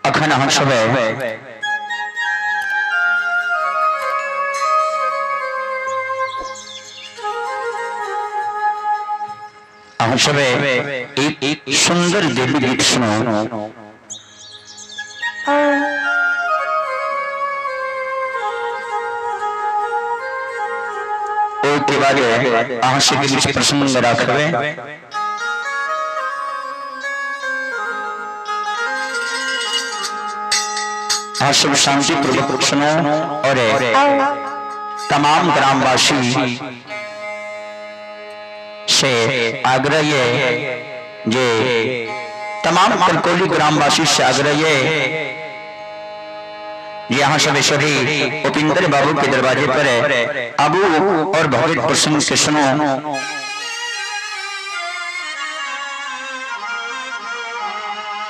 अखन अहाँ सब अहाँ सब एक सुंदर देवी गीत सुनो। ओहिके बाद अहाँ सबके बीच प्रसंग राखबै। अहाँ सब शांति पूर्वक सुनो और तमाम ग्रामवासी से आग्रह ये जे तमाम करकोली ग्रामवासी से आग्रह ये यहाँ सब सभी उपिंदर बाबू के दरवाजे पर अबू और भगत प्रसंग के सुनो।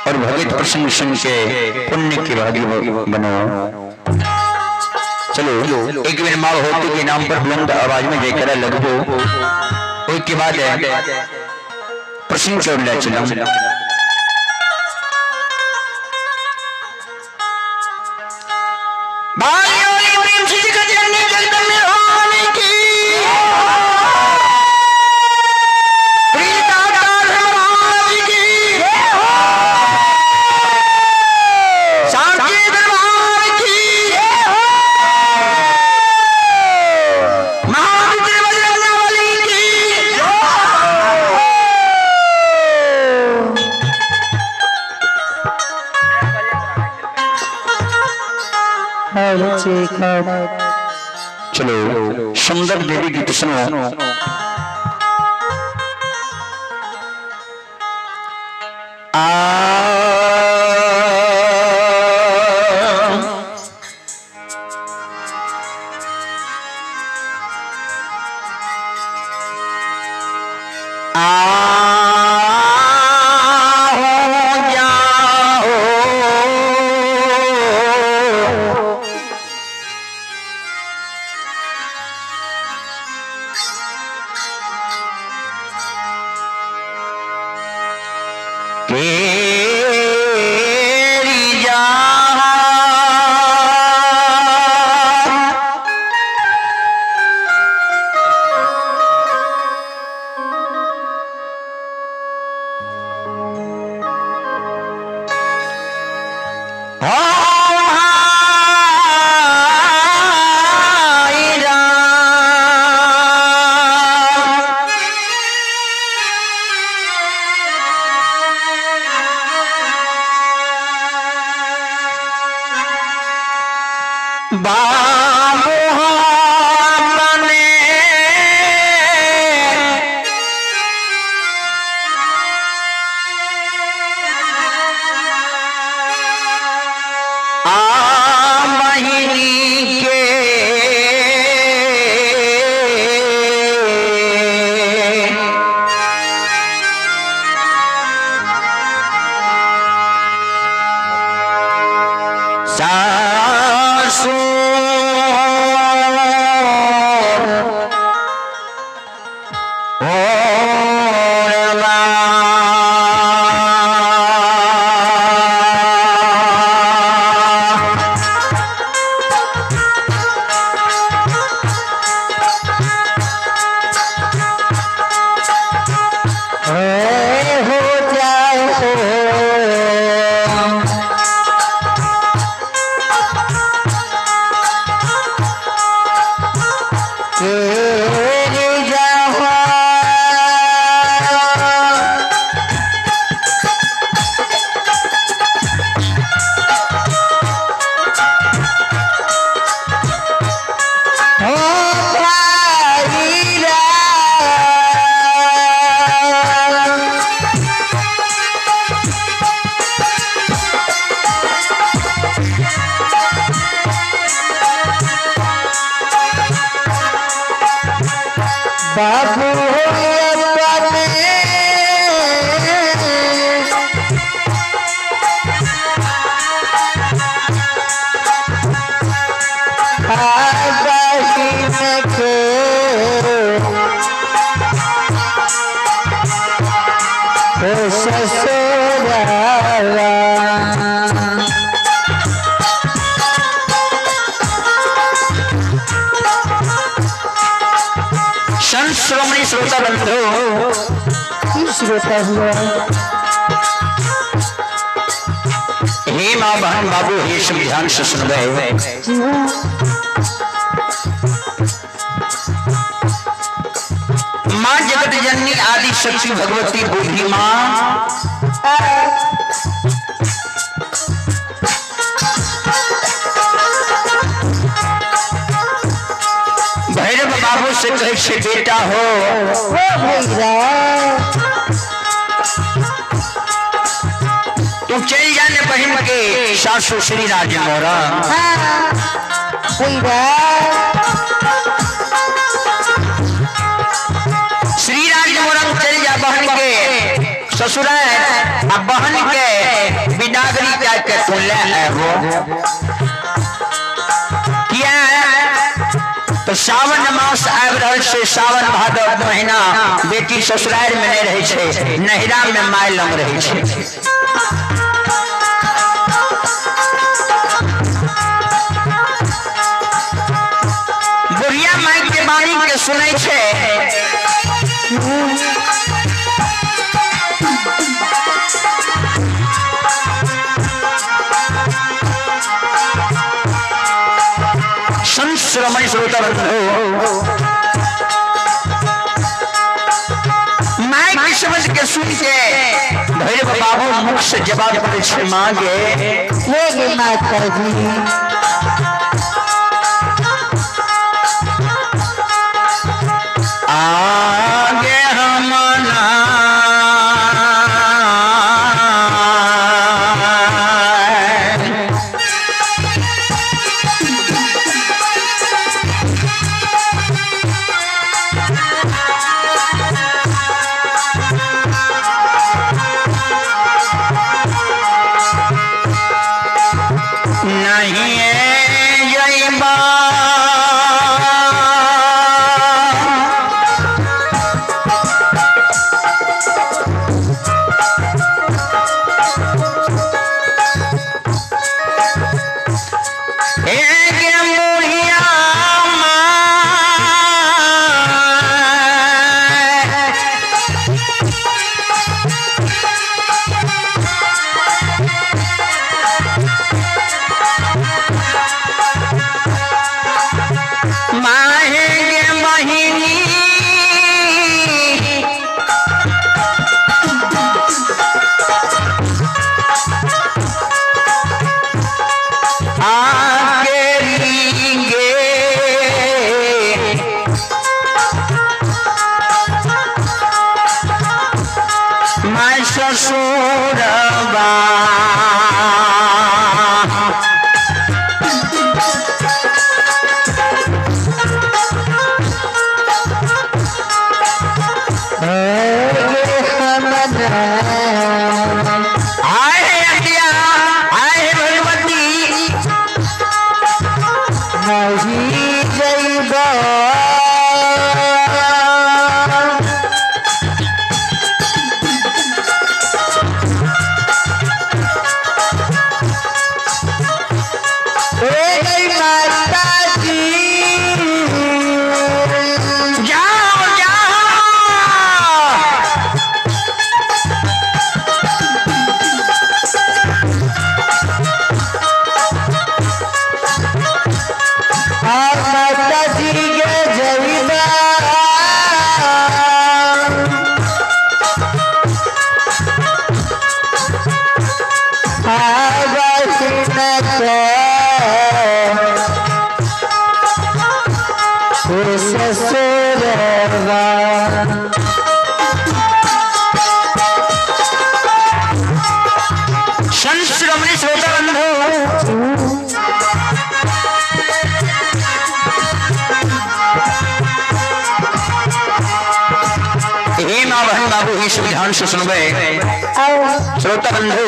और भगत प्रसंग सुन के पुण्य की भागी बनो। चलो एक बार माँ होती के नाम पर बुलंद आवाज में जयकारा लगो। के बाद प्रसंग चोर ले चलो। चलो सुंदर देवी गीत सुनो। आ हो जाओ। श्रोमणी श्रोता बंधु। की श्रोता हुआ? हे माँ बहन बाबू, हे सब ध्यान से सुन गए। जी हाँ। माँ जगत जननी आदि शक्ति भगवती बूढ़ी माँ भैरव बाबू से कहै छै, बेटा हो ओ भैरव, तू चल जाने बहन के सासू श्री राज मोरा। हाँ भैरव, श्री राज मोरंग चल जा बहन के ससुराल, आ बहन के बिदागरी क्या के तू ले आबो। किया तो सावन मास आबि रहल छै, सावन भादव महीना बेटी ससुराल में नहीं रहै छै, नैहरा में माय लग रहै छै। बुढ़िया माय के बाणी के सुनै छै। संत श्रमणी श्रोता बंधु, माय के शब्द के सुन के भैरव बाबू मुख से जवाब पड़े छै, मांगे ले गे माता जी। आगे हम ना नहीं जइबा, एक बुढ़िया माँ माहे गे बहिनी, आके गे मैं ससुरबा। आए हे अटिया, आए हे भगवती, नहीं जइबा। ए गई माता जी, जाओ जाओ। आ माता जी के जइबा। आ बहिन के ससुरवा। संत श्रोमणी श्रोता बंधु, हे माँ बहन बाबू, ही सब ध्यान से सुनबे आओ श्रोता बंधु।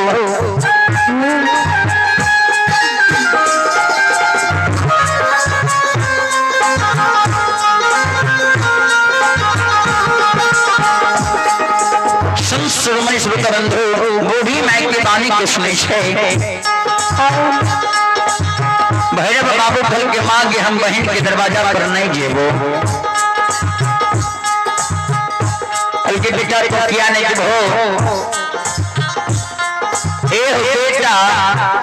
संत श्रोमणी श्रोता बंधु, बूढ़ी माय के बाणी के सुनै छै। भैरव बाबू कल के मांगे हम बहन के दरवाजा पर नहीं जेबो। कहलकै बेटा तू किया नहीं जेबहो? ए हो बेटा,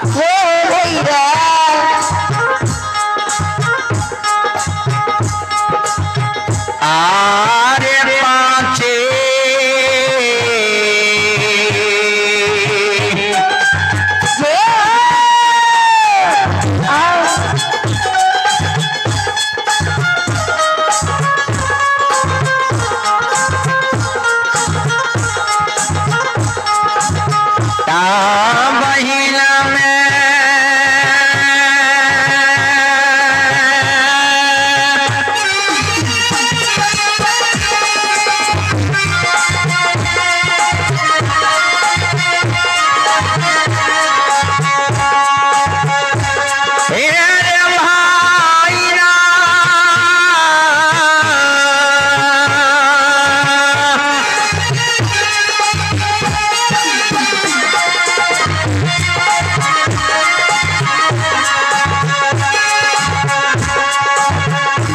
ओ भैया, आरे पांचे ता महीना में हे रे भाई ना,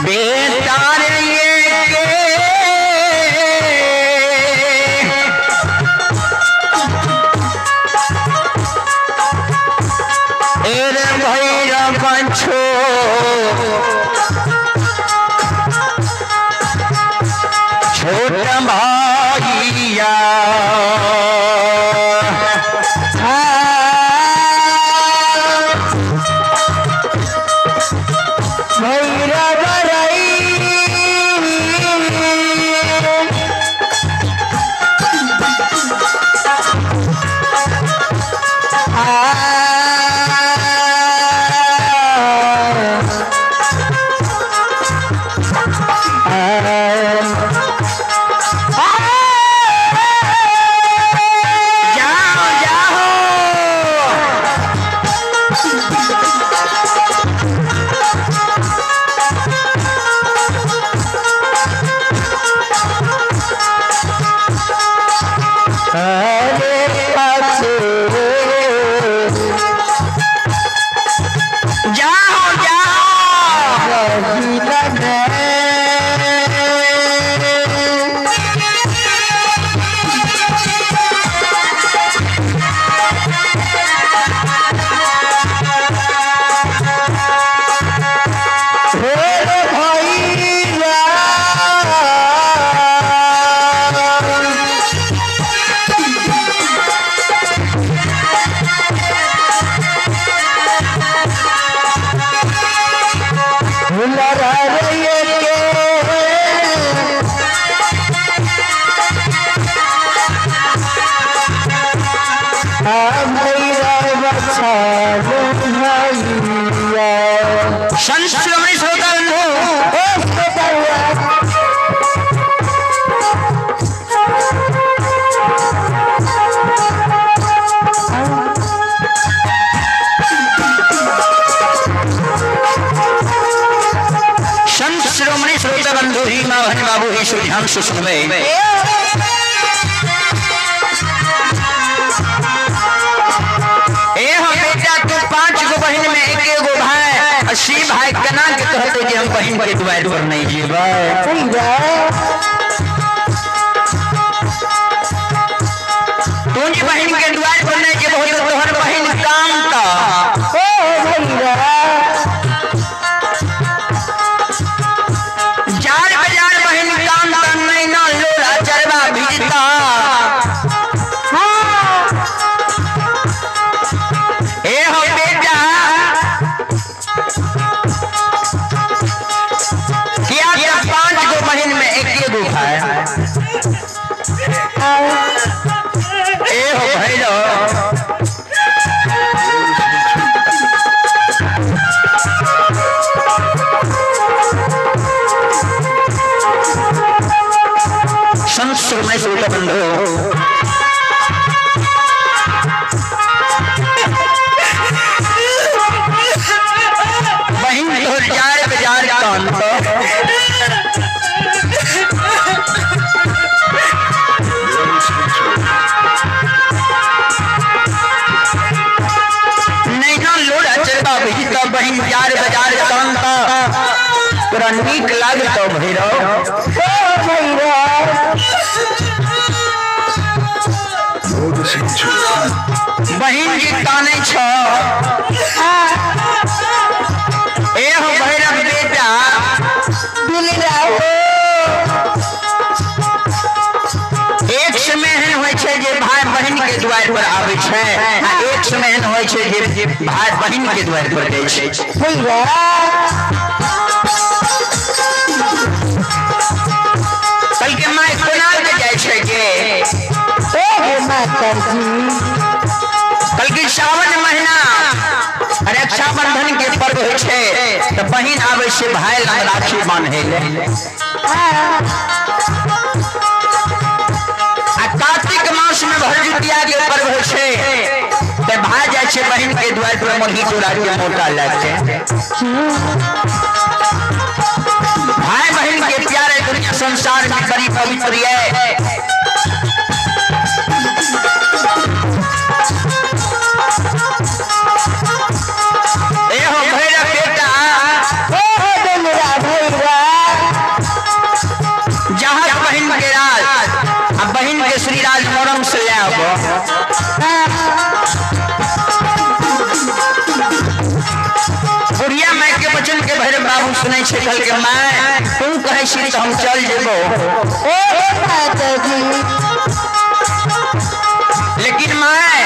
बेटा रे ये के रे भैरव छो छोट भाइया, भैरव रई। जाओ जाओ। अरे पाछे जाओ जाओ। संत श्रोमणी श्रोता बंधु, संत श्रोमणी श्रोता बंधु ही माँ भन बाबू ही सुध्यान से सुनवे। ए हम बेटा तू 5 गो बहन में एक एगो भाई, 80 भाई कना के कहते कि हम बहन के द्वार पर नहीं जीबै। तू जी बहन के द्वार पर नहीं जेबहो तो तोहर बहन काम ता जार बाजार बहन काम ता नैना लोला चरवा भिजता। ए हो बेटा, किया क्या 5 गो बहन में एक एगो भाई। ए हो भैरव, संत श्रोमणी श्रोता बंधु, बहन तोहर जार बाजार कान तो नैना लोड़ा चरबा भिजता, बहन जार बाजार कान तो तोरा नीक लागतो भैरव। ओ भैरव। बहिन जी कानै छ। ए हो भैरव बेटा दुलरा हो। एक समय एहन होइ छै जे भाय बहिन के द्वार पर आबै छै आ एक समय एहन होइ छै जे भाय बहिन के द्वार पर जाइ छै। भैरव कहलकै माय कोना के जाइ छै गे? ओ हे माता जी। कहलकै सावन महीना रक्षाबंधन के पर्व होइ छै तऽ बहिन आबै छै भाय लग राखी बान्है ले। आ कार्तिक मास में भरदुतिया के पर्व होइ छै तऽ भाय जाइ छै बहिन के द्वार पर मुरही चूड़ा के मोटा लए के। भाई बहन के प्यारे दुनिया संसार में बड़ी पवित्र है। ए हो भैरव बेटा ओ हो दुलरा भैरव। जहाँ बहन के राज आ बहन के श्रीराज मोरंग से ले आबो। बुढ़िया माय के वचन के भैरव बाबू सुनै छै, कहलकै माय तू कहै छी तऽ हम चल जेबो। ओ हे माता जी। लेकिन माय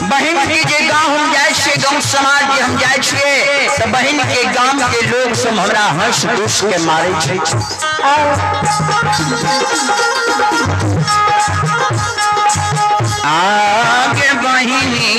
बहिन के जे गांव हम जाइ छियै, गांव समाज जे हम जाइ छियै तऽ बहिन के गाम के लोग सब हमरा हंस दुस के मारै छै। आगे बहिनी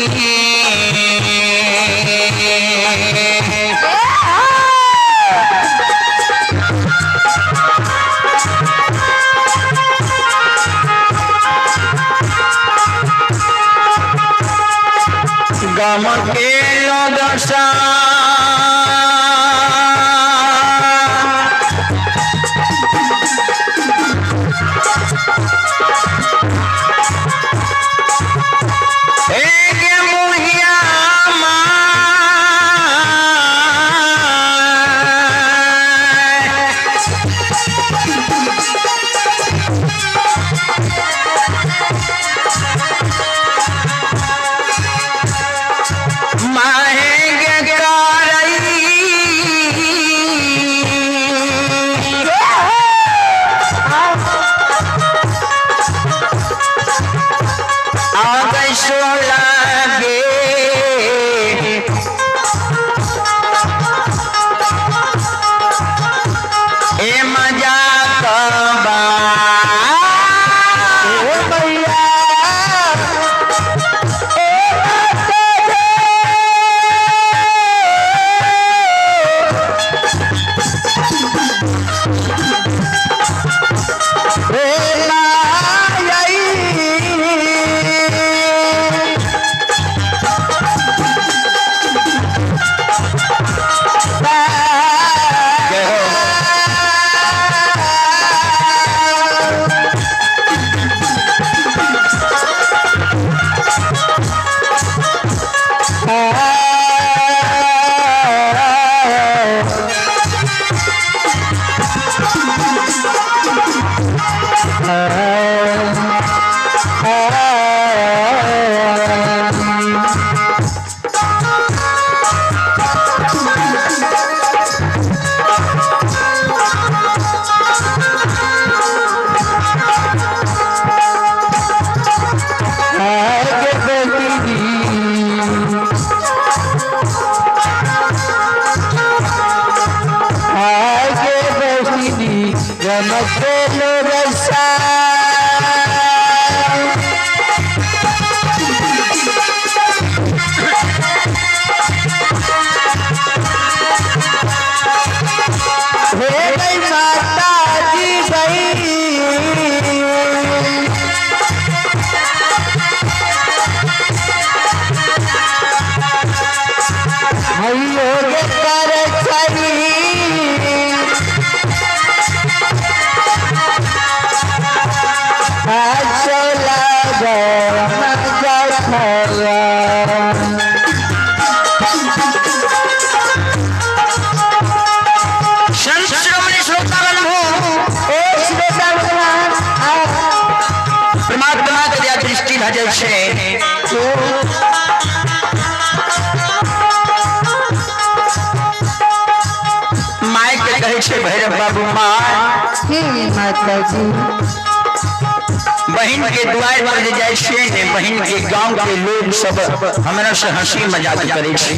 गम के लोग सा एक मुहिया माय माहेंगे का भए जाइ छै। माय के कहै छै भैरव बाबू, माय हे माता जी। बहिन के दुआर पर जे जाइ छियै ने, बहिन के गांव के लोग सब हमरा से हंसी मजाक करै छै।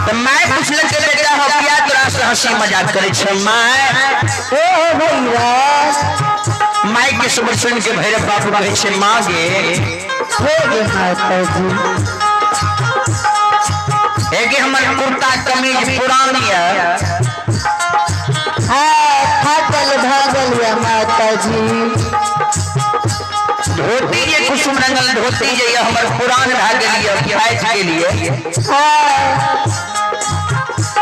तऽ माय पुछलक के बेटा हो, किया तोरा से हंसी मजाक करै छै माय? ओ भैया। माय के सुबर सुन के भैरव बाबू कहै छै, माँ गे, हे गे माता जी। हे कि हमर कुर्ता कमीज पुरानी है। हाँ, फाटल भागल या माता जी। धोती जे कुसुम रंगल धोती जे ये हमर पुरान भए गेल ये, फाटि गेल ये। हाँ।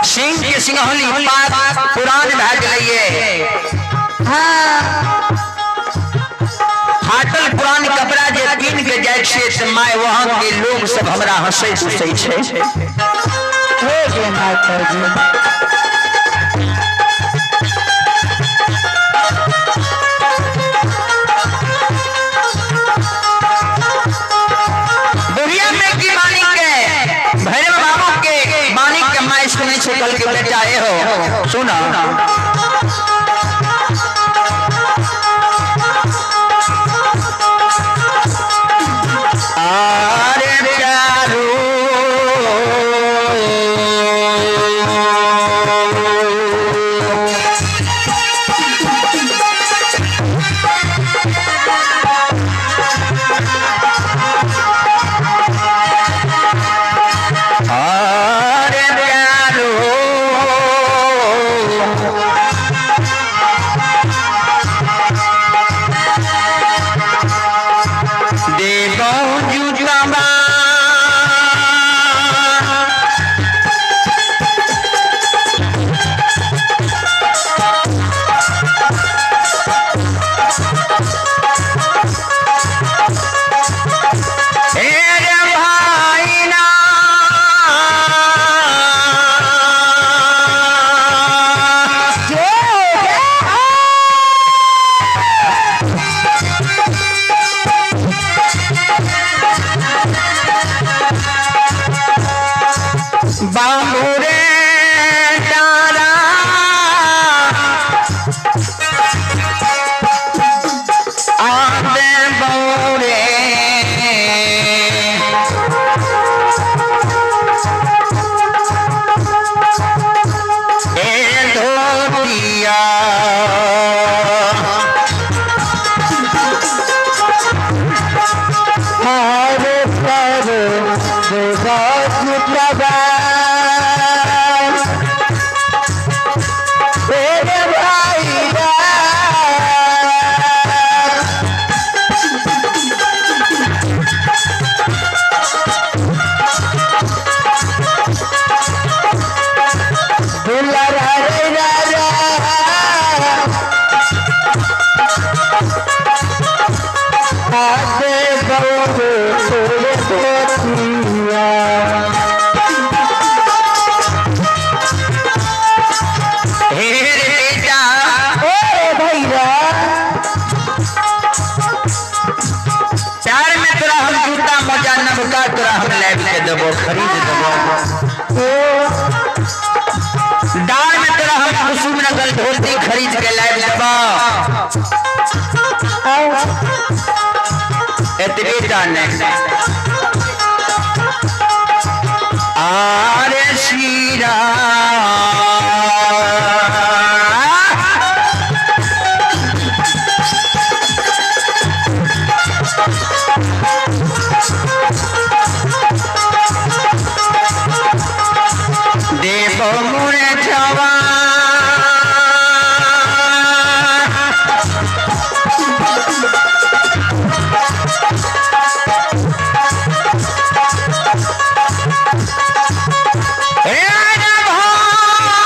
सिंह के सिंघौली पात पुरान भए गेलै ये। हाँ। फाटल पुरान कपड़ा जे पीन के जाइ छियै तऽ माय, वहां के लोग सब हमरा हंसै दुसै छै। हे गे माता जी। बुढ़िया में की मानी के भैरव बाबू के मानी के माय सुनै छै, कहल के बेटा ए हो, सुना। आरे प्यारू, आरे प्यारू, देबो जुतबा, हे रे भाई ना, जय बाबू रे तारा, आबे बौरे, ए धोतिया, हरे पर देवा रे भाईरा। दुलारा रे रा रा, आते बहु तोरे पोतिया। हे रे बेटा। ओ भैया। प्यार में तोरा हम जूता मोजा नबका तोरा हम लाबि के देबो, खरीद देबो। ओ। दाल में तोरा हम कुसुम रंगल धोती खरीद के लाबि देबो। आओ। एतबे टा नहि, आरे सीरा देव मुरे जवा, हे रे भाई।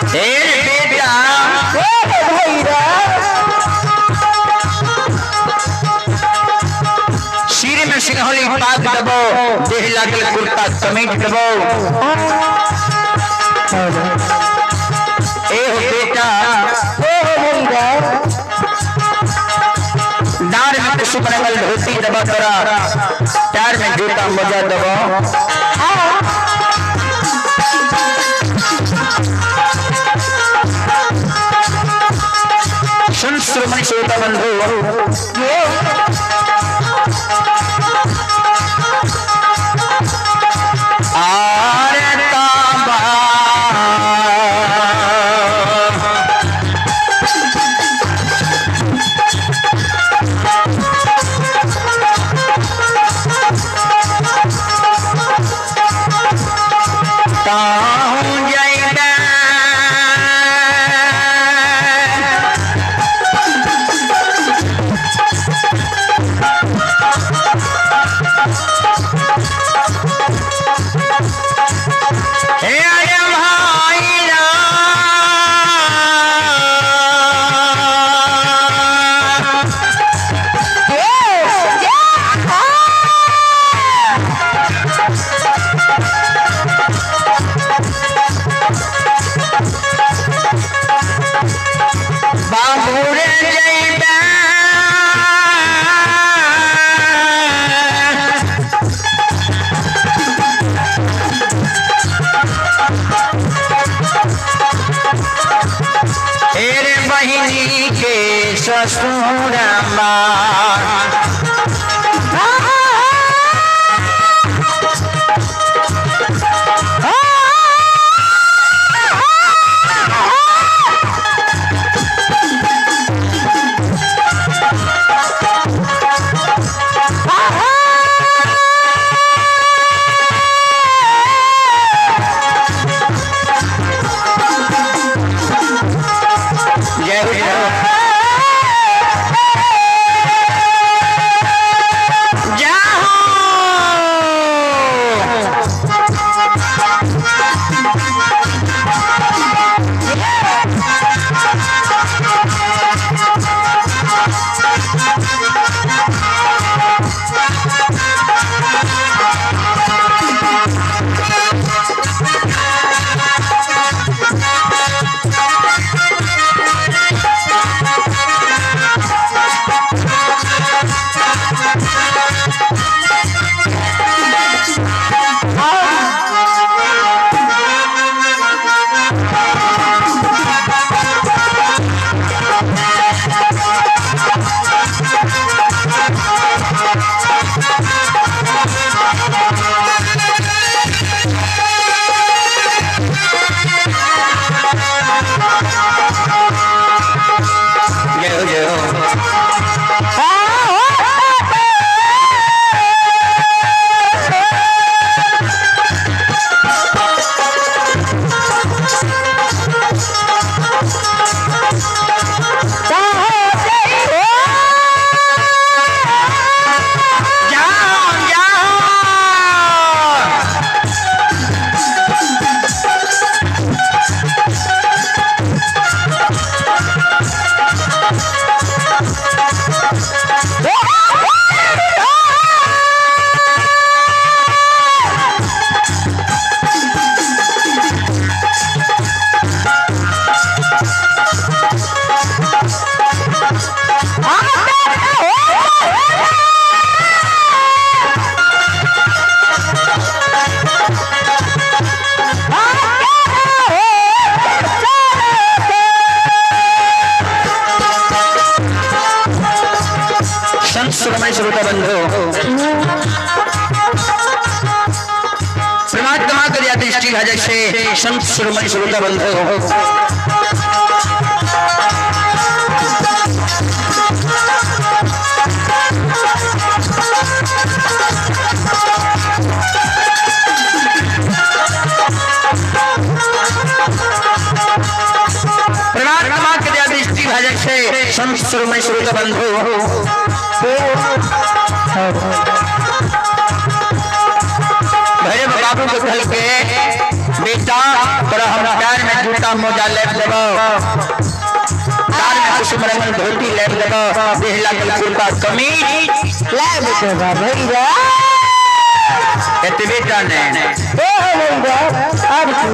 हे बेटा। सिर में सिंहली पाग दबो, देह लागल कुर्ता समेट दबो। ए हो बेटा, डार में कुसुम रंगल धोती दबा तोरा, टार में जूता मोजा दबो। सुन श्रोमणी श्रोता बंधु, आर तांबा ताहू जैबे। हे अरे भाई राम, बाबू रे जैबे। हेरे बहिनी के ससुरमा। जय हो, जय हो। जय हो, जय हो। जाओ जाओ। संत श्रोमणी श्रोता बंधु, परमात्मा के दया दृष्टि भऽ जाइ छै। संत शिरोमणि श्रोता बंधु, परमात्मा के दया दृष्टि भऽ जाइ छै। संत शिरोमणि श्रोता बंधु, भैरव बाबू के कहलके, बेटा, तोरा हम पैर में जूता मोजा ले देबो, कान में कुसुम रंगल धोती ले देबो, देह लागल कुर्ता कमीज लाइब देबा भैया। एतबे टा नहि। ओ भैया, आब की?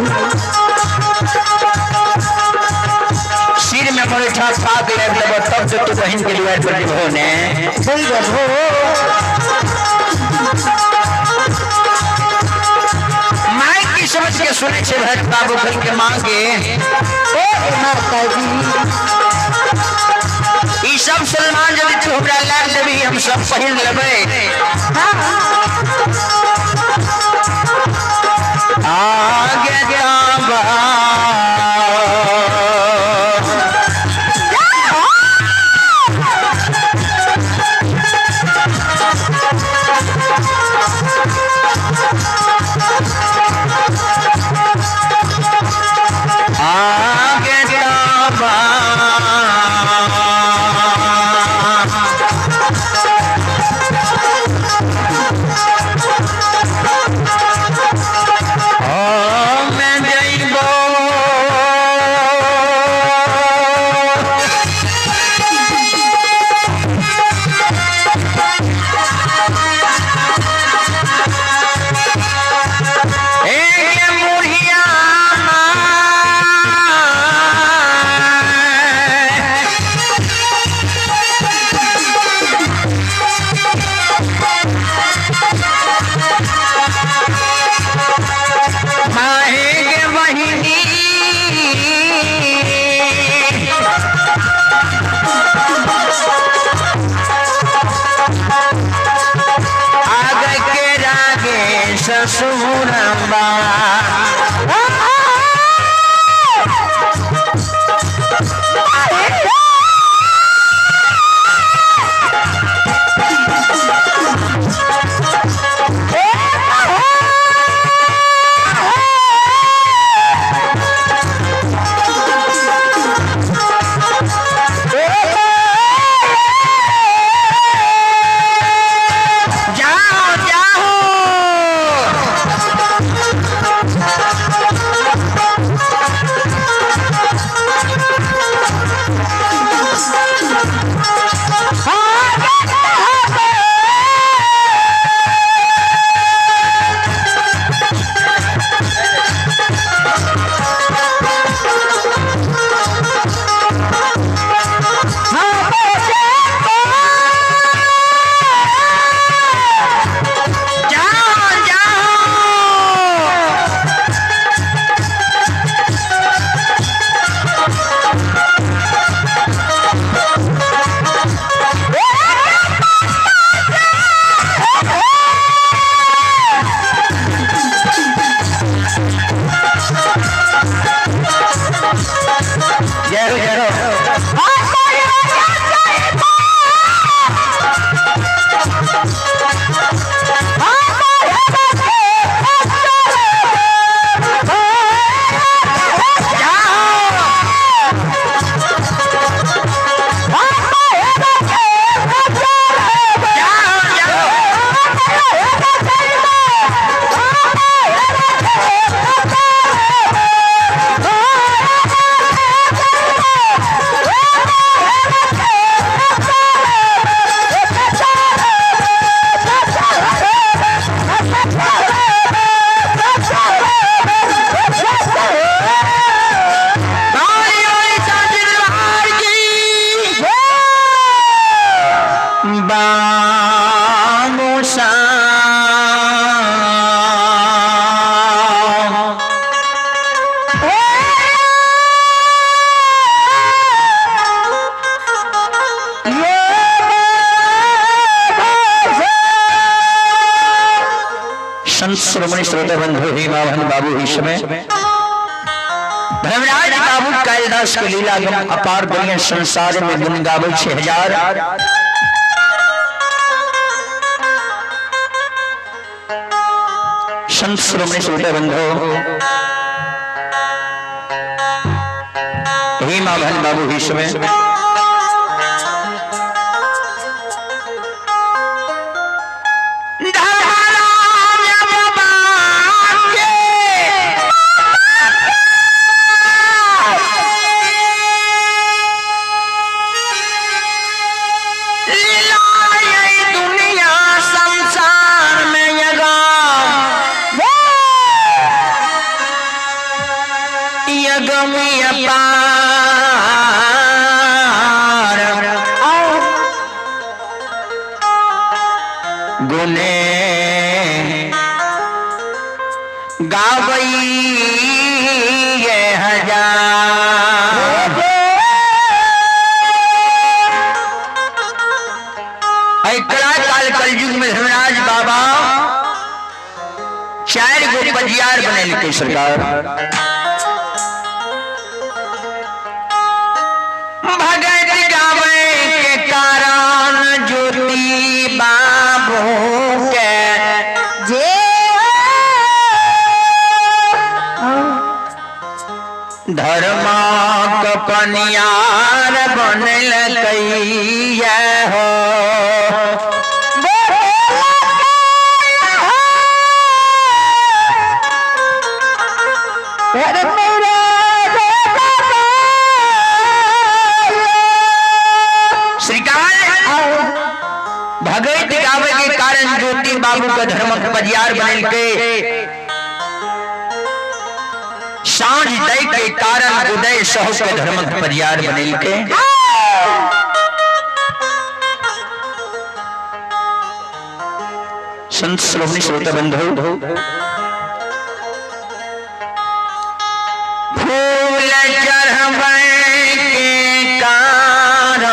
सिर में मुरैठा पाग ले देबो, तब से तू बहिन के दुआर पर जेबहो ने। भैया हो। माय की समझ के सुनै छै भैरव बाबू, कह के मांगे, ओ माता जी, ई सब सलमान यदि तू हमरा लाग देबही, हम सब पहिन लेबै। आगे जाबा आगे जाबा संत श्रोमणी श्रोता बंधु हेमाभन बाबू इस समय धर्मराज बाबू कालिदास के लीला गम अपार दुनिया संसार में गुण गावे छे हजार। संत श्रोमणी श्रोता बंधु हेमाभन बाबू इस समय दुनिया संसार में यगम अपार गुने गावई ये हजार। कला काल कलयुग में धर्मराज बाबा चार गो पजियार बनेलकै सरकार। भगत गावे के कारण ज्योति बाबू के जे धर्मा कपनियार बनल कैया हो। श्रीकाल भगत गावे के कारण ज्योति बाबू के धर्मक पजियार बनल के साँझ दै के कारण उदय सहु के धर्मक परियार बनल के संत श्रोमणी श्रोता बंधु फूल चढ़वे के कारण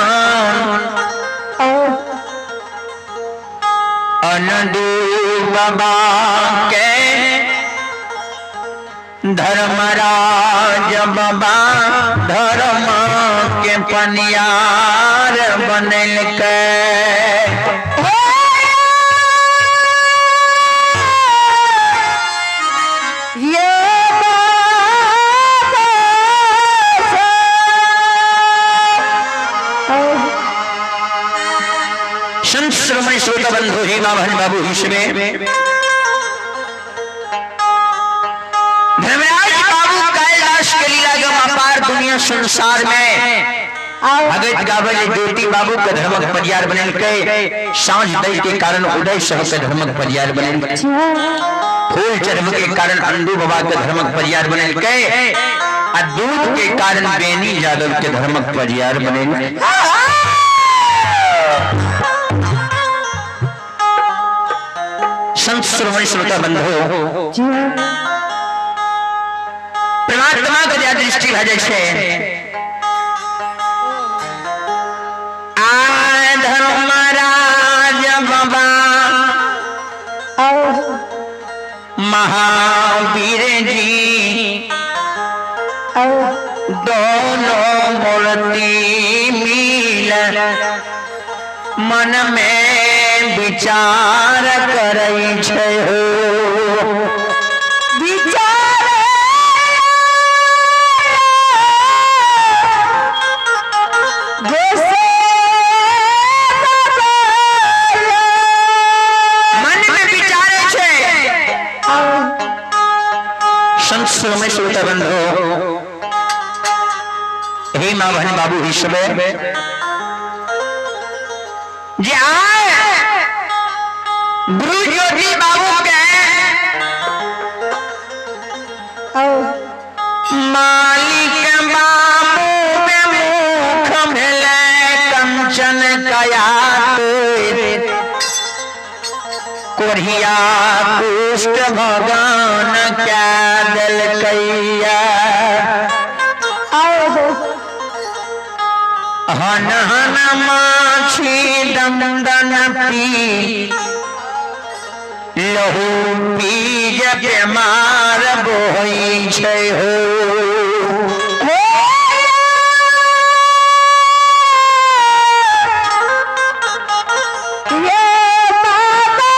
अनदू बाबा के धर्मराज बाबा धर्म के पनियार बनल के ये बाबा संत श्रोमणी श्रोता बंधु हेमा भन बाबू हिसमे धर्मराज बाबू कैलाश के लीला गम अपार दुनिया संसार में भगत गावल ज्योति बाबू के धर्मक परियार बनल के साँझ दै के कारण उदय सह के धर्मक परियार बनल के फूल चढ़ब के कारण अंडू बाबा के धर्मक परियार बनल के आ दूध के कारण बेनी यादव के धर्मक परियार बनल। संत श्रोमणी श्रोता बंधु परमात्मा के जे दृष्टि भऽ जाइ छै आ धर्मराज बाबा महावीर जी दोनों मूर्ति मिल मन में विचार करै छै हो। विचार मन में विचारे छै। संत श्रोमणी श्रोता बंधु हे माँ बहन बाबू हिसबे जे आए गुरु ज्योति बाबू के मालिक बाबू में मुख भेलै कंचन कया कोढ़िया कुष्ठ भगवान क्या देलकैया हन हन माछी दंदन पी लहू पी जे बेमार होइ छै हो। ये बाबा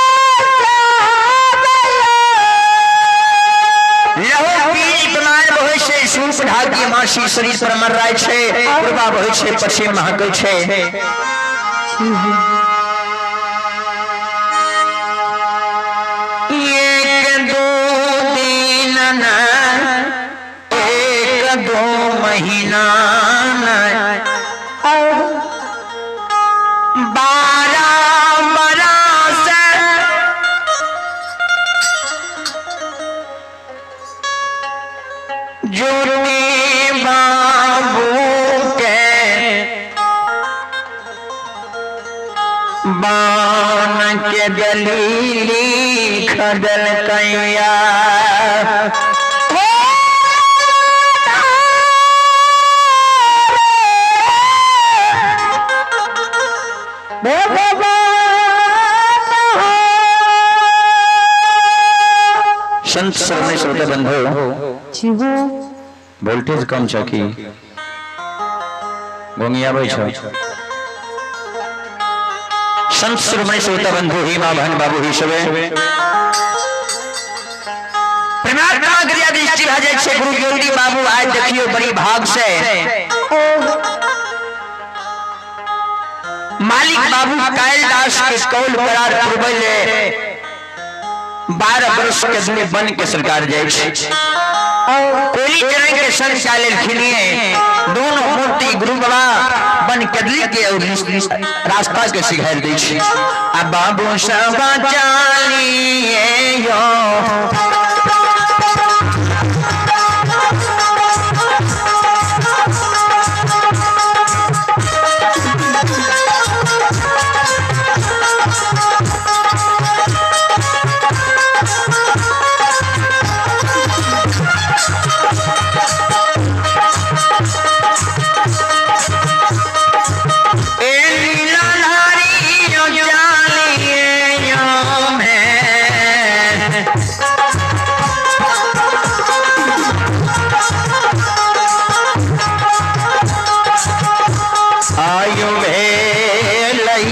लहू पी बीमार होइ छै, सूप ढाकी मासी शरीर पर मर रहा छै, पूर्वा होइ छै, पश्चिम महकै छै। एक दो दिन न, एक दो महीना न, 12 बरस ज्योति बाबू के बान के दलीली खदल कैया। संत श्रवण श्रोता बंधु, वोल्टेज कम छ की गोंगियाबै छ। संत श्रोमणी श्रोता बंधु ही माँ बहन बाबू ही सबे परमात्मा क्रिया दृष्टि भए जाइ छै। गुरु ज्योति बाबू आइ देखियो बड़ी भाग से मालिक बाबू कायल दास के कौल करार पुरबै ले 12 वर्ष के दूर बन के सरकार जाइ छै। कोली चरण के संग चाले खिनिए दोनों मूर्ति गुरु बाबा बन कदली के और रास्ता के सिखायल दै छै। आ बाबू सब चालिए यो ए लीला धारी यो चालिए यो में आयु भेलई।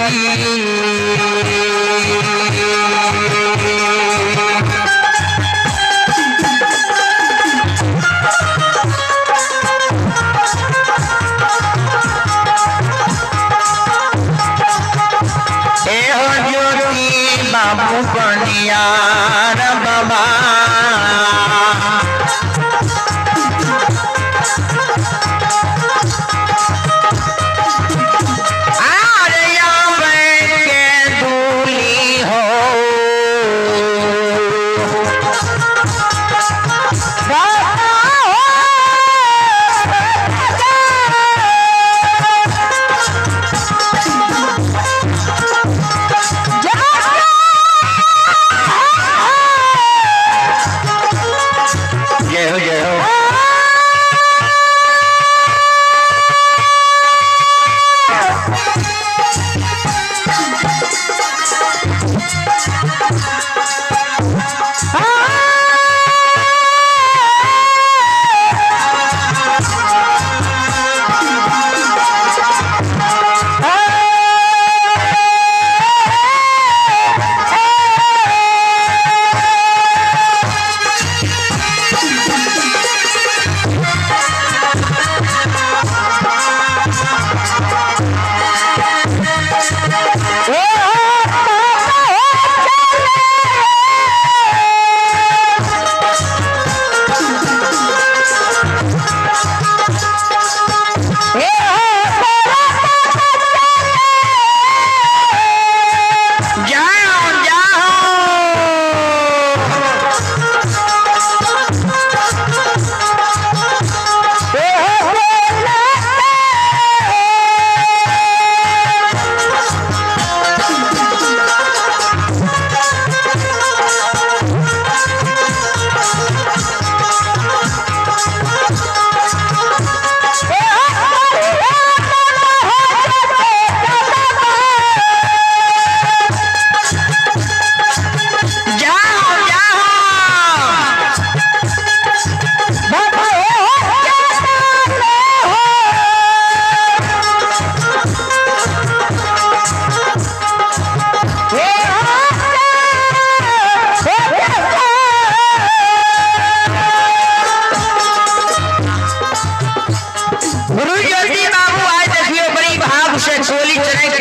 ए हो ज्योति बाबू बनियार बाबा, आरे आवे के दूली हो।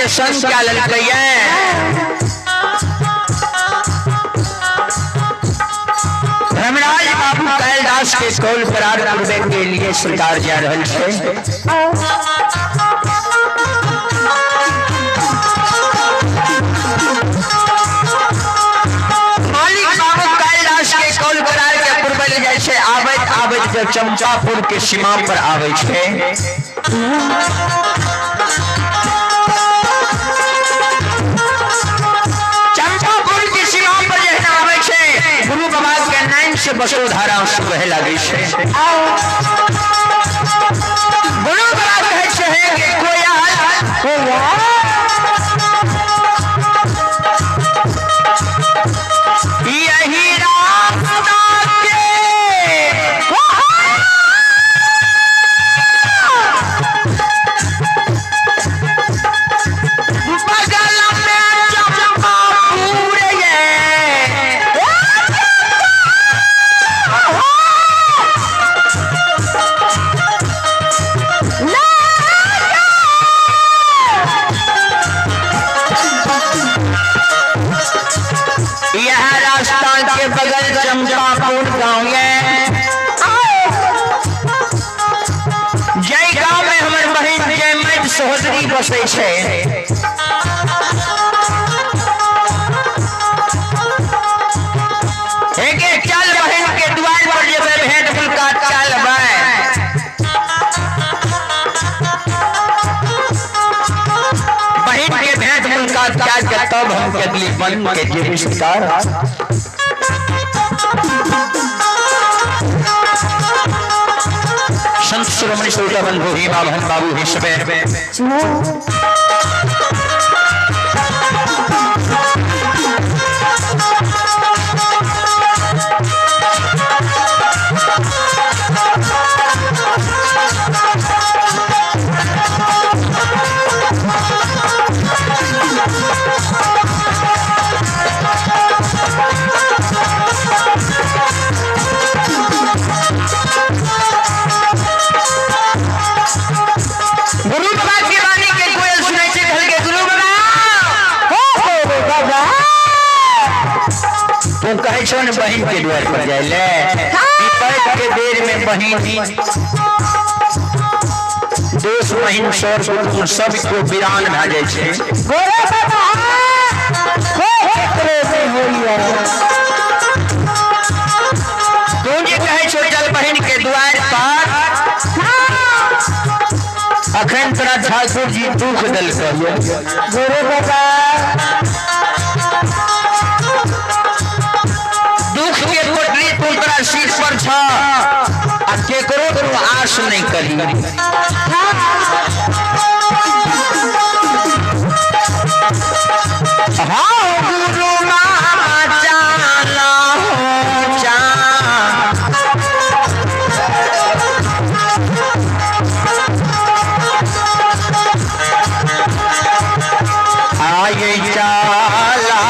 के संग क्या ललकैया। धर्मराज बाबू कैलदास के कौल करार करबे के लिए सरकार जा रहल छै। मालिक बाबू कैलदास के कौल करार के पुरबे ले जाइ छै। आबैत आबैत जब चंपापुर के सीमा पर आबै छै, चंपापुर के सीमा पर जहन आबै छै, गुरु बाबा के नैन से बसोधारा बहे लागै छै। गुरु बाबा कहै छै कि कोयल यही रास्ता के बगल में चंपापुर ये। यह रास्ता के बगल चंपापुर गांव है। जय गांव में हमर बहिन जय मैत सहोदरी बसै छै। एके चल बहिन के द्वार पर जेबै भेंट मुलाकात चलबै। बहिन के भेंट मुलाकात कर के तब हम के अगली बन के जेबी सरकार। संत शिरोमणि श्रोता बंधु ही बाभन बाबू ही सबे गुरु बाबा के वाणी के कोयल सुनै छै। कहलकै गुरु बाबा हो हो बाबा, तू कहै छौ ने बहिन के द्वार पर जाय ले, विपद के बेर में बहिन दोस्त बहिन सर कुटुम्ब सब को वीरान भए जाइ छै। गोरे बाबा हो केकरो से होइया। तू जे कहै छौ चल बहिन के द्वार पर, अखन तोरा ठाकुर जी दुख देलकै। गोरे बाबा दुख के पोटरी तू तोरा सिर पर छ आ केकरो तू आश नहीं करी। हाँ गुरु मामा चाला हो चा आये चाला।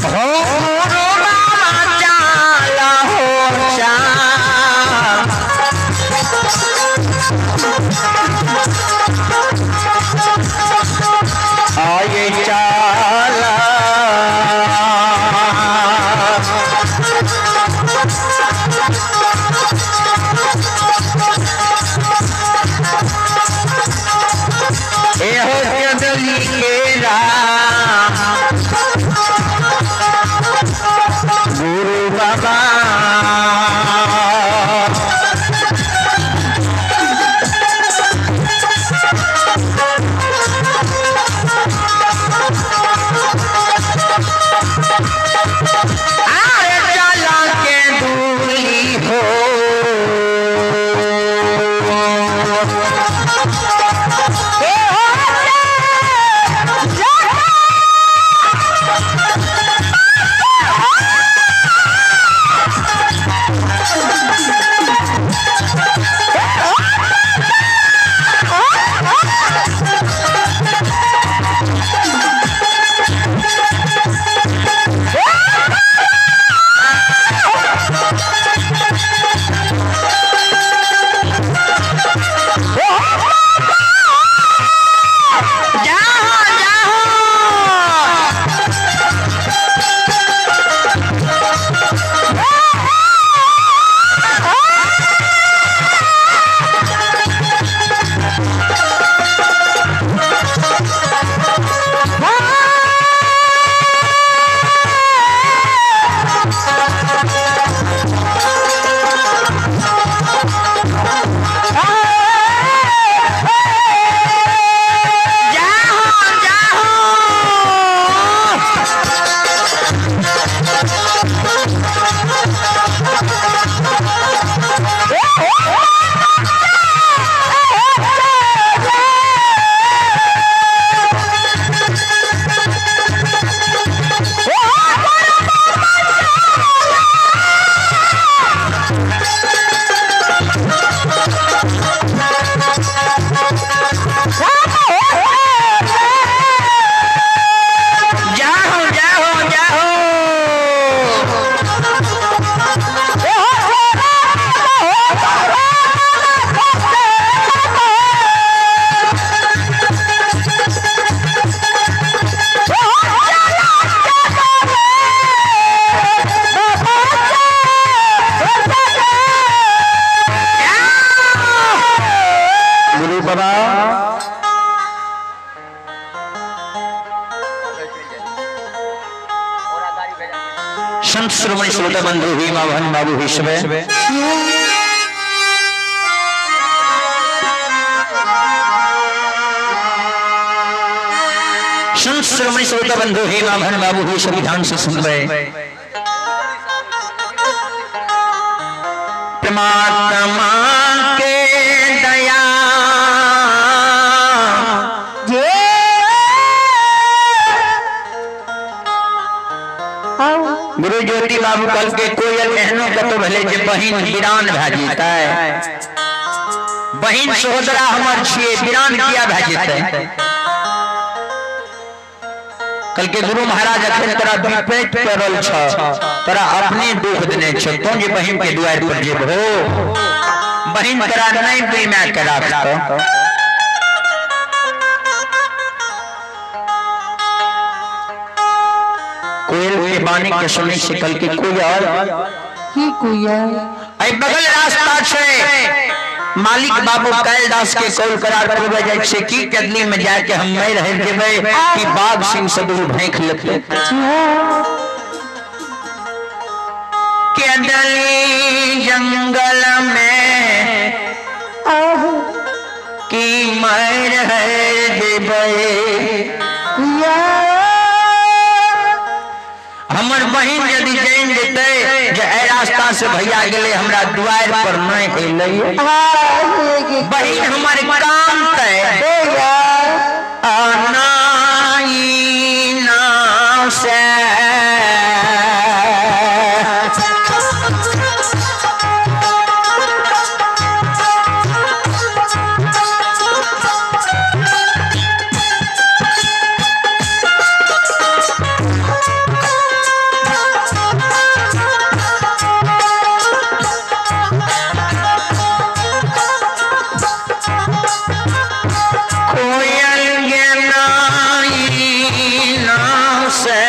हो गुरु मामा चाला हो चा आये चाला। एहो चंदली के राम गुरु बाबा। आरे चला के दूरी हो ए हो जा। श्रोमणी श्रोता बंधु भीमा भन बाबू हिसबे संत श्रोमणी श्रोता बंधु भीमा भन बाबू हिसबे ध्यान से सुन रहे। परमात्मा के दया जे गुरु ज्योति बाबू कल के कोयल एहनो कतो भले जे बहिन बिरान भए जेतै, बहिन सहोदरा हमर छियै, बिरान किया भए जेतै। कल के गुरु महाराज अखन तोरा विपैत पड़ल छ, तोरा अपने दुख देने छ, तों जे बहिन के दुआर पर जेबहो बहिन तोरा नहीं बीमा के राखतो। कोयल के बानी के सुनै छै कल के कोयल की कोयल एहि बगल रास्ता छै, मालिक बाबू कैलदास के कौल करार करबै जाइ छै की कदली में जाके हम नहीं रह जेबै कि बाघ सिंह से दूर भाँखि लेतै। केदली जंगल में की मर है जेबै, हमर बहिन यदि जानि जेतै जे एहि रास्ता से भैया गेलै हमरा दुआरि पर नहि एलै, बहिन हमर काम तै अनाई ना से कोयल गेनाई ना से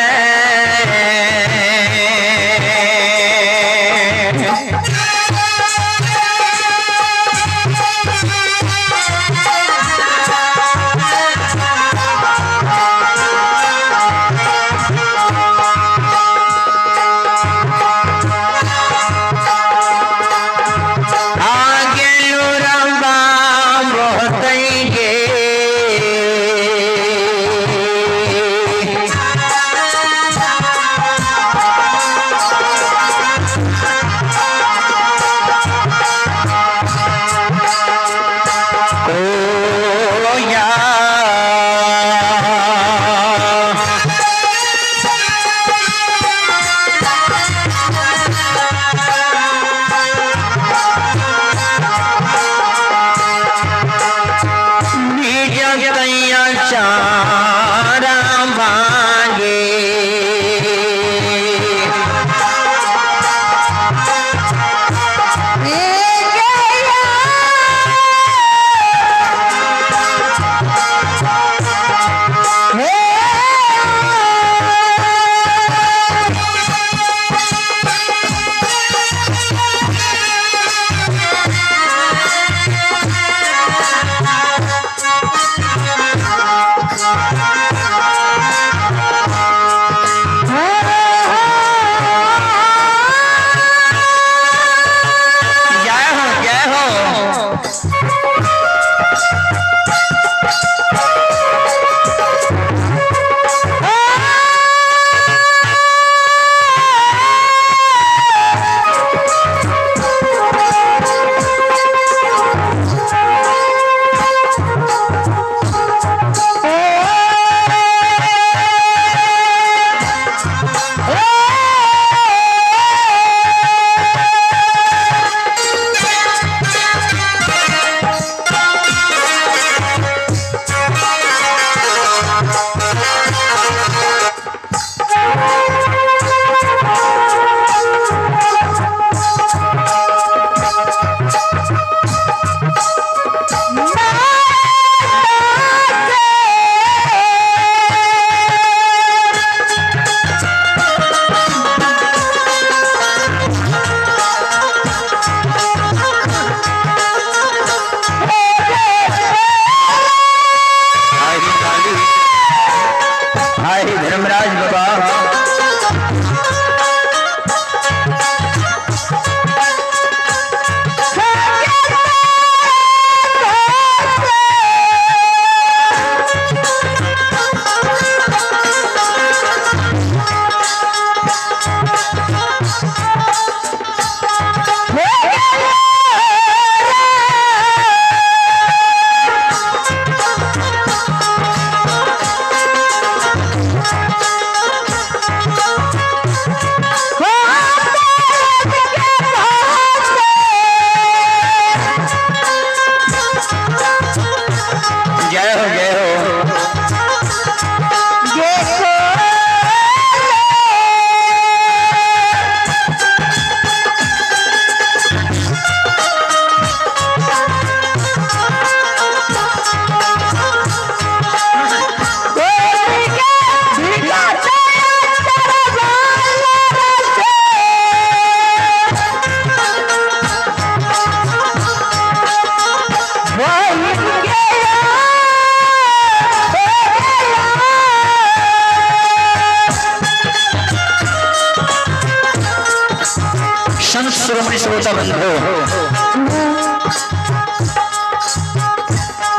शिरोमणि श्रोता बंधु,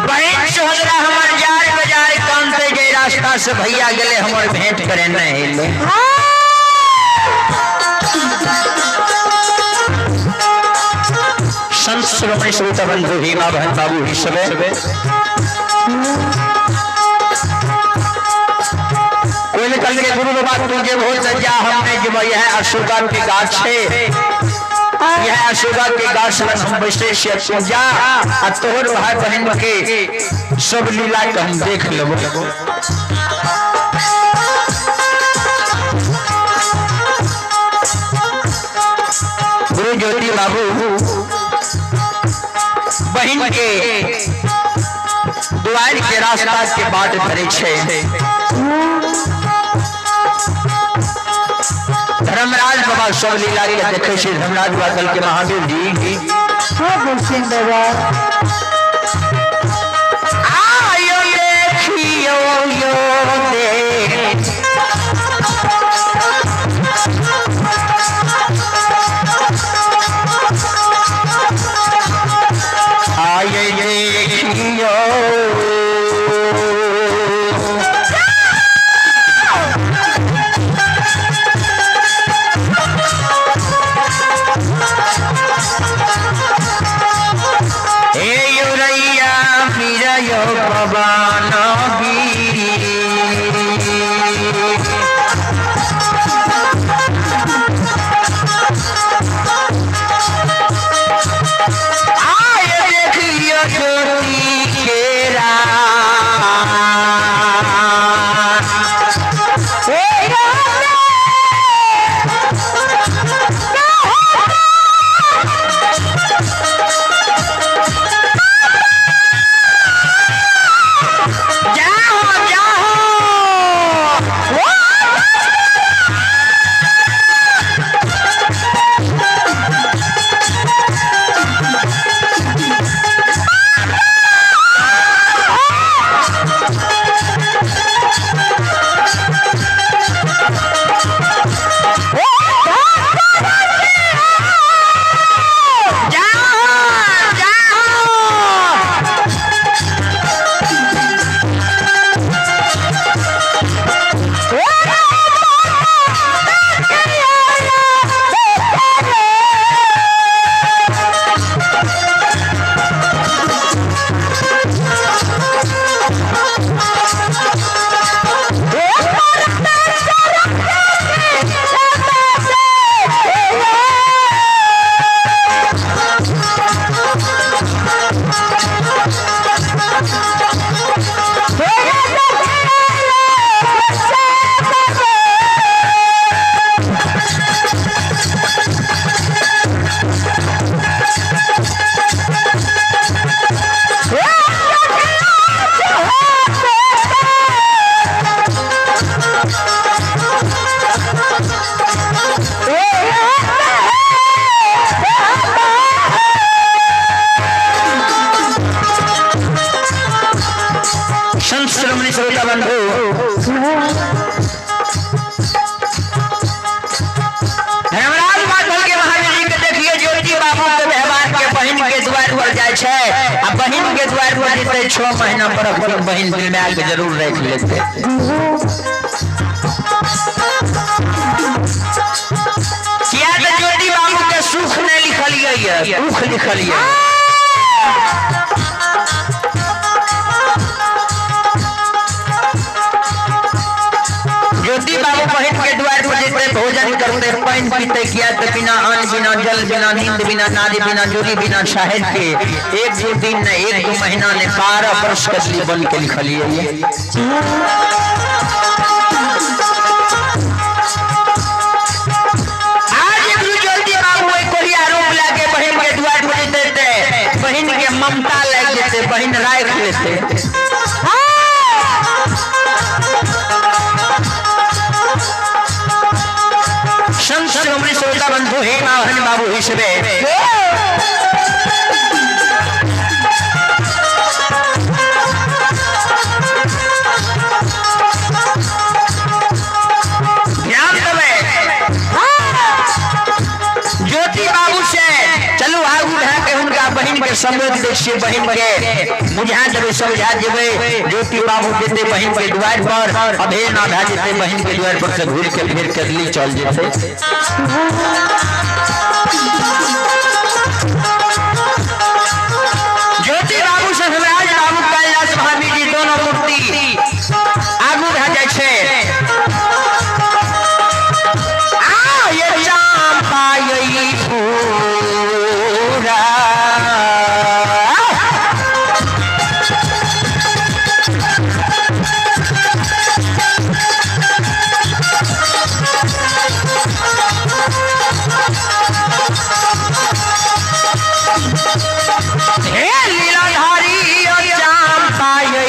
बहन सोहदरा हमर जार बाजार कानते जे रास्ता से भैया गेले हमर भेंट करे नहीं एले। संत शिरोमणि श्रोता बंधु भीमा बहन बाबू ही सबे कोई निकल के गुरु बाबा तू जे हो जा हमने जो यह अशोका के गाछ है, यह अशोका के गाछ में हम बैठे से तू जा आ तोहर भाई बहन के सब लीला के हम देख लेबो। गुरु ज्योति बाबू बहन के दुआर के रास्ता के बाट धरे छे। धर्मराज बाबा सब लीला के देखे छे। धर्मराज बाबा कल के महावीर जी हाँ गुरसिंह बाबा आयो देखियो यो देख आये देखियो हे युरैया फिरयो पवन वीर। आय देखियो ज्योति केरा जाओ जाओ जाओ जाओ। संत श्रोमणी श्रोता बंधु धर्मराज बादल के महावीर जी के देखिए ज्योति बाबू के व्यवहार के बहन के द्वार पर जाए छे आ बहन के द्वार पर जेते 6 महीना पर अपन बहन दिल में आके जरूर रख लेते। किया तो ज्योति बाबू के सुख नहीं लिखल है, दुख लिखल है। ज्योति बाबू बहन के द्वार पर जेते भोजन करते पानी पीते किया तो बिना अन्न बिना जल बिना नींद बिना नारी बिना जोरी बिना शाहिद के एक दो दिन ने एक दो महीना ने 12 वर्ष कसली बन के लिखलिए। आज गुरु ज्योति बाबू एक कोई आरोप लाके बहन के द्वार पर जेते बहन के ममता लग जेते बहन राख लेते। संत श्रोमणी श्रोता बंधु हे माहन बाबू हिसबे ध्यान देवे। ज्योति बाबू के संबोध दै छियै बहिन के बुझा देबै समझा देबै ज्योति बाबू जेतै बहिन के दुआरि पर अभे ना भए जेतै बहिन के दुआरि पर से घुरि के फेर केदली चल जेतै। ज्योति बाबू से धर्मराज बाबू कैलाश भाभी जी दोनों मूर्ति आगू भए जाइ छै। आ ये चंपा ये पूरा हे लीलाधारी ओ चंपा ये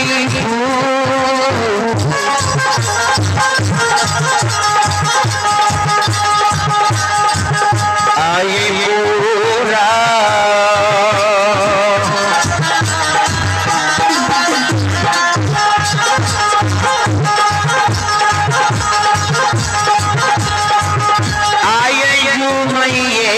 आए पूरा आए झूमैये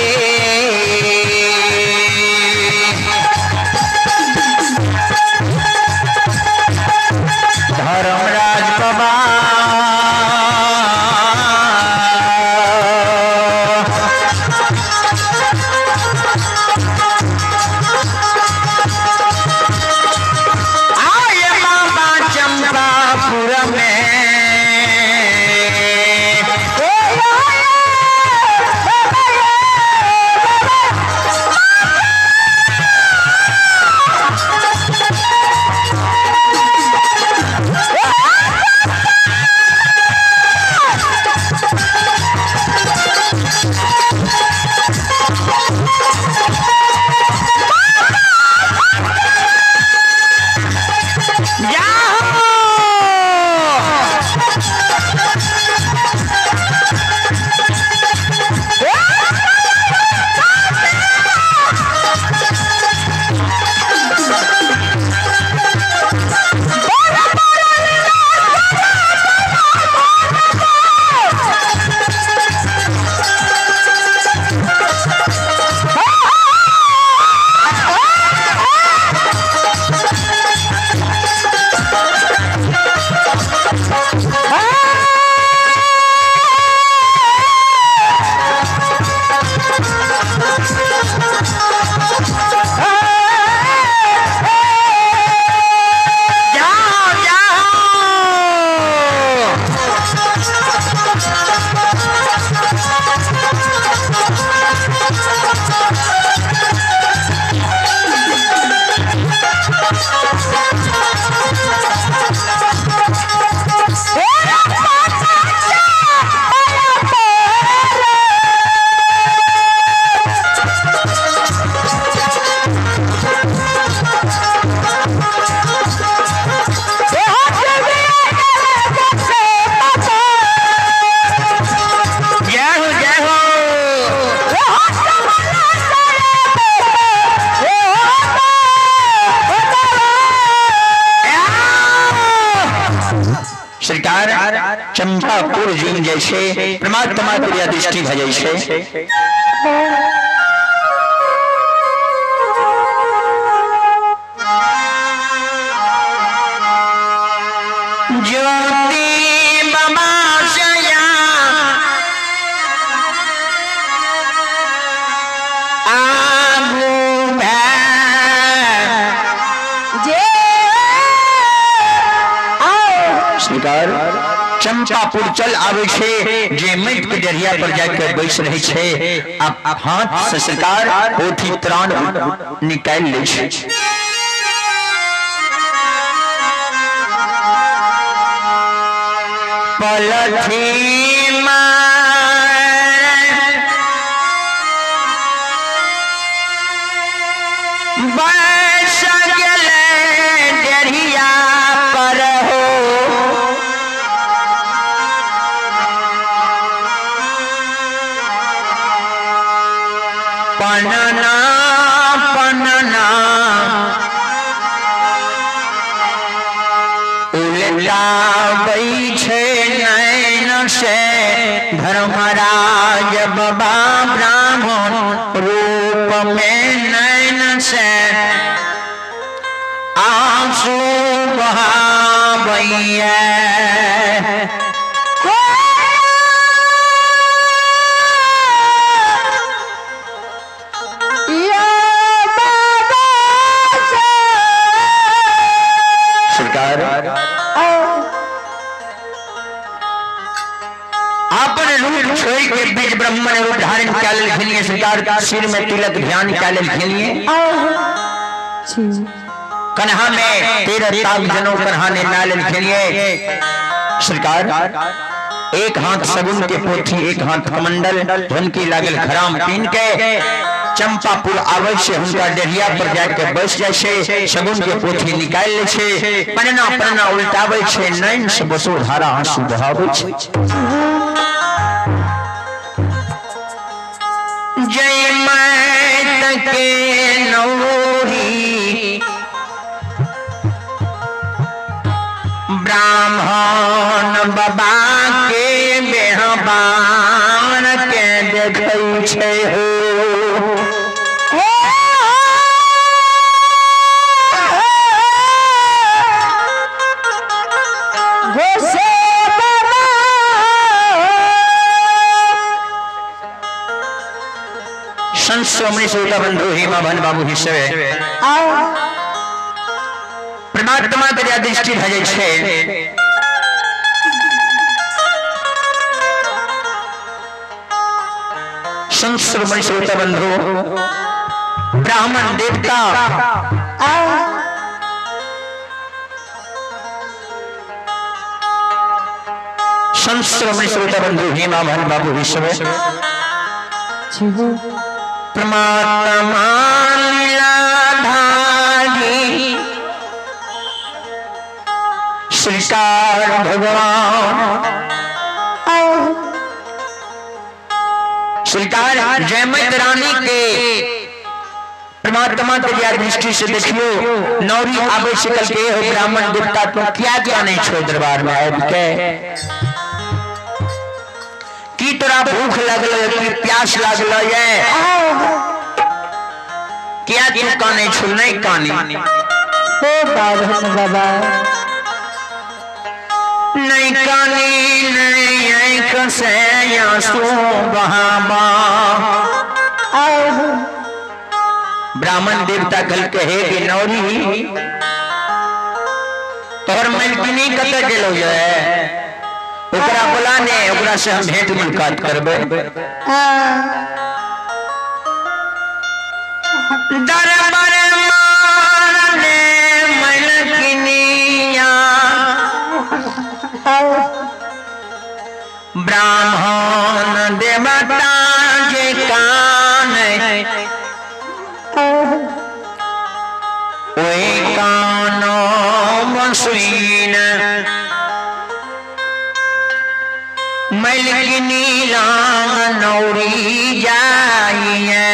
धर्मराज बाबा आए मामा चंपापुर में जाहो जाओ जाओ जय हो जय हो। सरकार चंपापुर जुम जैसे परमात्मा क्रिया दृष्टि भऽ जाइ छै। ज्योति बाबा सया आगू भए जे आओ सरकार चंपापुर चल आबै छै जे माटि के जरिया पर जाके बैस रहै छै आ हाथ से सरकार पोथी त्राण निकालि लै छै। पलथी बैस गेलै डेढ़िया पर हो पनना पनना उलटाबै छै नैन से धर्मराज बाबा ब्राह्मण रूप में नैन से खिनिए। सरकार अपन रूप छोड़ के बीज ब्राह्मण रूप धारण कए लेलखिन। सरकार सिर में तिलक ध्यान कए लेलखिन। कन्हा में 13 ताग जनौ कन्हा ने ना लेलखिन। सरकार एक हाथ सगुन के पोथी, एक हाथ कमंडल, धुनकी लागल खराम पीन के चंपापुर आबै छै। हुनका डेढ़िया पर जाके बैस जाइ छै, सगुन के पोथी निकालि लै छै, पन्ना पन्ना उल्टाबै छै, नैन से बसो धारा आंसू बहाबै छै। जय मैत के नौरी ब्राह्मण बाबा के बेहबान के देखै छै हो। संत श्रोमणी श्रोता बंधु हेमा भन बाबू हिस्से परमात्मा के दृष्टि भऽ जाइ छै। संत श्रोमणी श्रोता बंधु ब्राह्मण देवता संत श्रोमणी श्रोता बंधु हेमा भन बाबू विश्व परमात्मा लीलाधारी श्रीकार भगवान सरकार जयमत रानी के परमात्मा के दिया दृष्टि से देखियो नौरी आबे से कल के हो ब्राह्मण देवता तो क्या क्या नहीं छो दरबार में आबि के की तोरा भूख लगल की प्यास लागल ये क्या तू काने छो नहीं कानी ओ बाभन बाबा नहीं कानी नहीं आंख से आंसू बहाबा। ब्राह्मण देवता कल के हे कि नौरी तोहर मलकिनी कतऽ गेलो ये, ओकरा बोला ने, ओकरा से हम भेंट मुलाकात करबै। दरबार मारने मलकिनिया ब्राह्मण देवता जे कान ओहि कानो सुन मलकिनी लांग नौरी जाइए।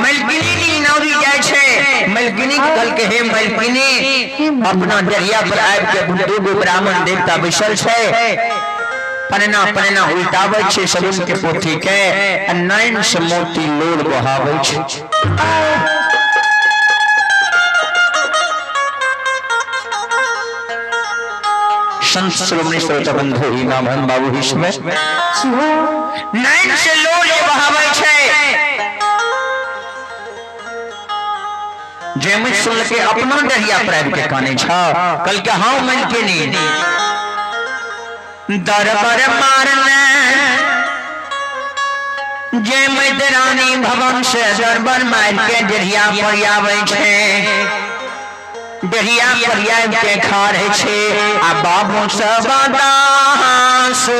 मलकिनी नौरी जाइ छै, मलकिनी के कहलकै हे मलकिनी अपना दरिया पर आबि के दूगो ब्राह्मण देवता बैसल छै, पन्ना पन्ना उल्टाबै छै सगुन के पोथी के आ नैन से मोती लोर बहाबै छै। संत श्रोमणी श्रोता बंधु ही नाम बाबू हिस्मे नैन से लोर जे बहाबै छै जे मुझ सुन के अपनो डरिया पर आबि के कानै छ कल के हाँ मन के नी दरबर मारने जे मत रानी भवन से दरबर मार के डरिया पर आबै छै, डरिया पर आबि के खा रहे छै आ बाबू सब सो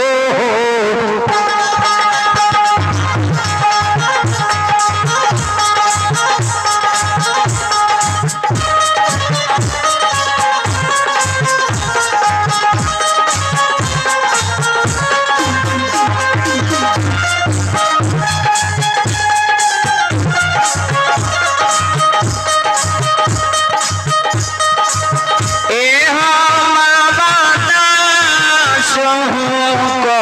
ए हम बाबा सोहू को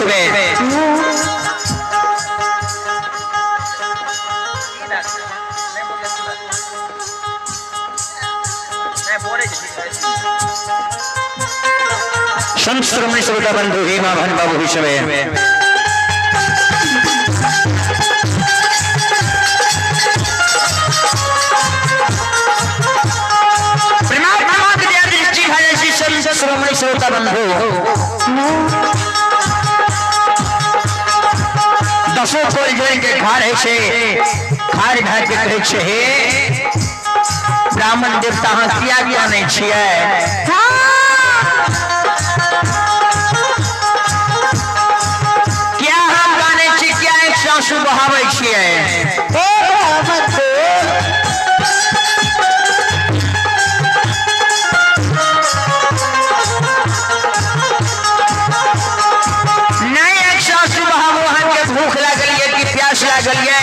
हिसबे। संत श्रोमणी श्रोता बंधु हेमा भन बाबू हिसबे। परमात्मा के दया दृष्टि भए जाइ छै संत श्रोमणी श्रोता बंधु। दसो कोई जोड़ के खार है से खार भए के कहै छै, हे ब्राह्मण देवता, अहाँ किया किया नहि छियै? किया हम गानै छी? किया एक सासु बहाबै छियै? ओ ब्राह्मण देव। नहि, एक सासु बहाबू, अहाँके भूख लागल ये कि प्यास लागल ये?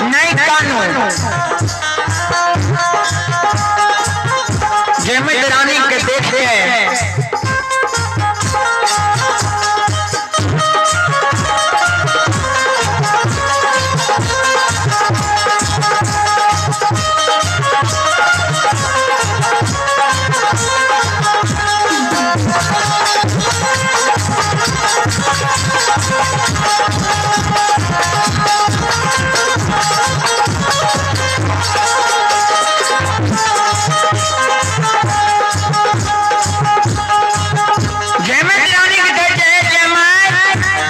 नहि कानू। जयमत रानी के देख के जयमत रानी के देख के, जयमत,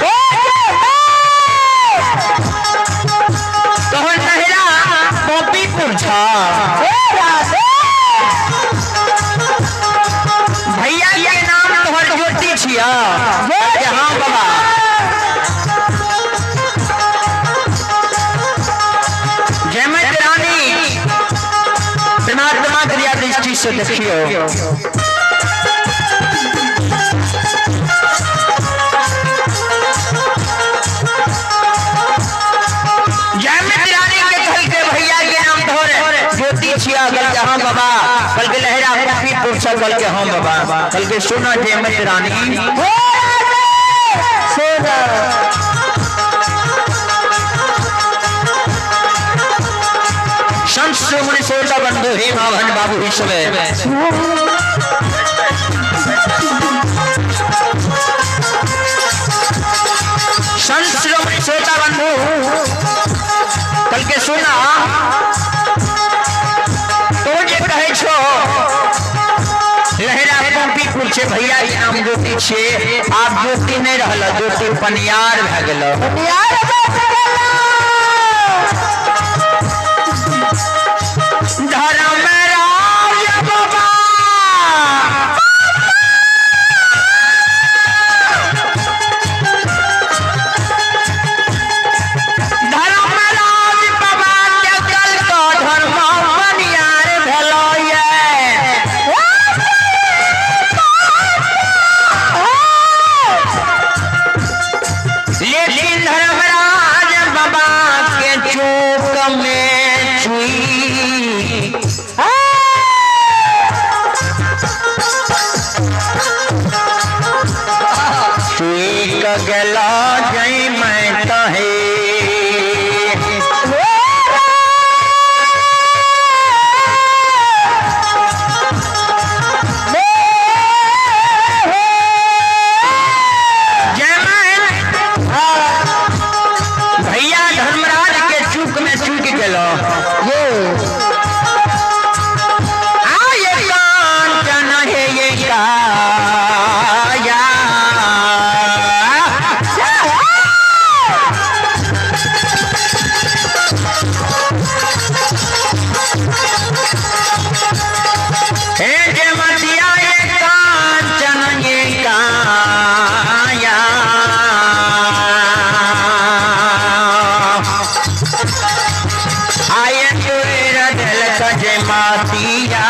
ओ जय। तोहर नहिरा पॉपीपुर छ? ओ राधे। भैया के नाम तोहर ज्योति छिया? के हाँ बाबा। जयमत रानी परमात्मा क्रिया दृष्टि से देखियो। जयमत रानी के कहल के, भैया के नाम तोहर ज्योति छिया? कल के हाँ बाबा। कल के लहरा पॉपीपुर छ? कल के हाँ बाबा। कल के सुना जयमत रानी। ओ राधे, सोना। संत श्रोमणी श्रोता बंधु हे माधन बाबू हिसबे। संत श्रोमणी श्रोता बंधु, कल के सुना, तो जे कहै छो लहरा पॉपीपुर छै, भैया के नाम ज्योति छै, आब ज्योति नहि रहल, ज्योति पनियार भए गेल। यार बस गेला। धर्मराज बाबा धर्मराज बाबा के कल का धर्म पनियार भेलो ये। लेकिन धर्मराज बाबा के चूक में चुई चुई गेला जय मैं कहे। जय मैं भैया धर्मराज के चूक में चूक गेलो। ये आये कांचन हे ये काया। हे जमतिया ये कांचन ये काया। आये तुर दिल सजे मातिया।